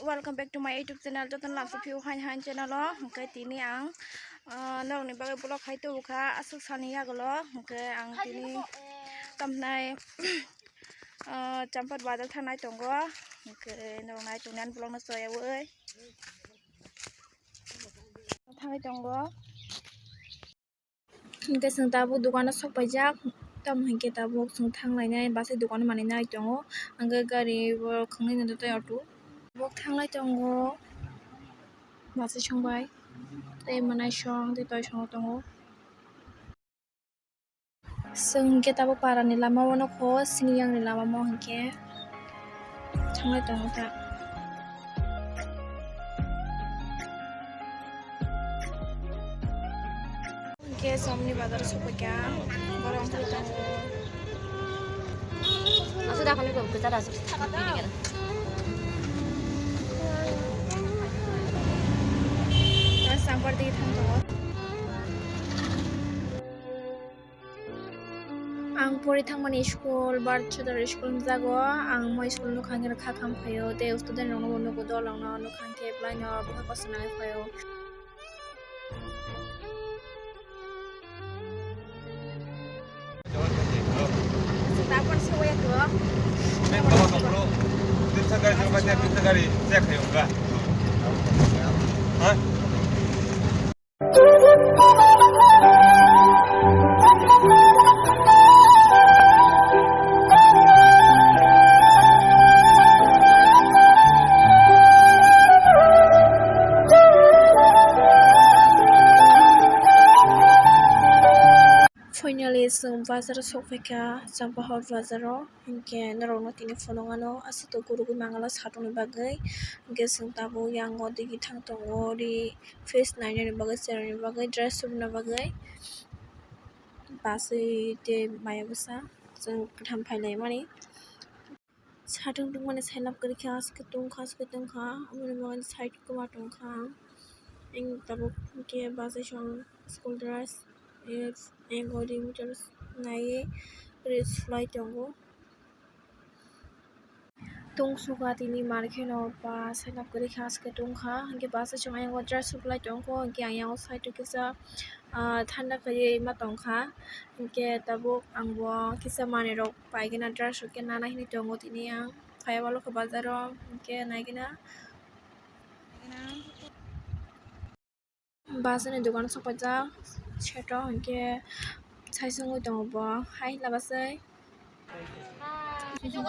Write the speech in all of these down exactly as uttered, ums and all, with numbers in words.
Welcome back to my YouTube channel. Jotono lamsa phio hain hain channel o. Hwnkhe tini ang, ah, norokni bagwi vlog khai tubu kha aswk salni yagulo. Hwnkhe ang tini tamnai, ah, Champat bazar thangnai tongo. Hwnkhe norok nai tongni ani vlog no choyaui thangwi tongo. Hwnkhe chwng tabuk dukano sok paijak, tamo hwnkhe tabuk chwng thang lainai, bwsai dukano manwi nai tongo. Hwnkhe gari bo khwngnwi no tei auto bo thanglai tongo, bwsai song bai tei mwnai song tei toi song tongo. Chwng hwnkhe tabuk parani lama o nukho, sini yakni lama o hwnkhe. Thanglai tongo ta. Hwnkhe somni bazar o sokphaikha, borok wngthai tongo. Aswk dakhani kok kwchar aswk. Sambar digi thang tongo. Ang pori thangmani school Bharat Chowdhury school hwnjago. Ang moi school nukha hwnkhe kha kham phaio tei student rokno bo nugo, dol rokno nukha hwnkhe belai no bwkha kosom nangwi phaio. Finally, chwng bazar o sokphaikha, Champahor bazar o. Hinkhe norokno tini phunuknano aswk to gurugwi mangala satokni bagwi. Hinkhe chwng tabuk yango digi thang tongo, ri face nainani bagwi, cheraini bagwi, dress subna bagwi. Bwswi tei maya bwsa chwng kwtham phailaimani. Satung tungmani sailab kwrwikha, aswk tungkha, aswk tungkha, aboni bagwi side kwma tongkha. Ang tabuk hinkhe bwsai song school dress, eh, ego ri meter naiwi ri sulai tongo. Tungsukha tini market o ba sailab kwrwikha, aswk tungkha. Hinkhe bwsai song ayang o dress suklai tongkho, hinkhe ayang o side o kisa, ah, thanda khaiwi ma tongkha. Hinkhe tabuk ang bo kisa manwi rok paigwna dress rok khe nana hinwi tongo tini ang. Phaiya ualu khe bazar o hinkhe naigwna. Bwsani dogan sokpaijak seto hinkhe sai songwi tongo bo hai laba sai. Hinkhe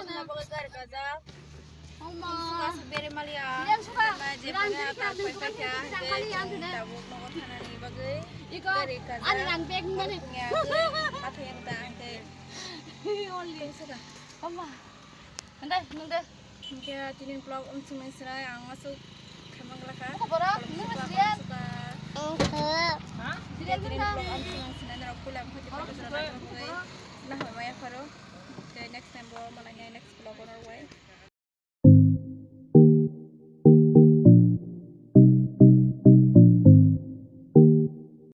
tini vlog amswk nai swnai ang aswk khaimang lakha. Buka borok, nung na sriyan? Hinkhe tini vlog amswk nai swnai norok puila bwkha tei phaikha swnai norok bwkha nahoi maya pharo. Hinkhe next time bo malai nai next vlog o norok bai.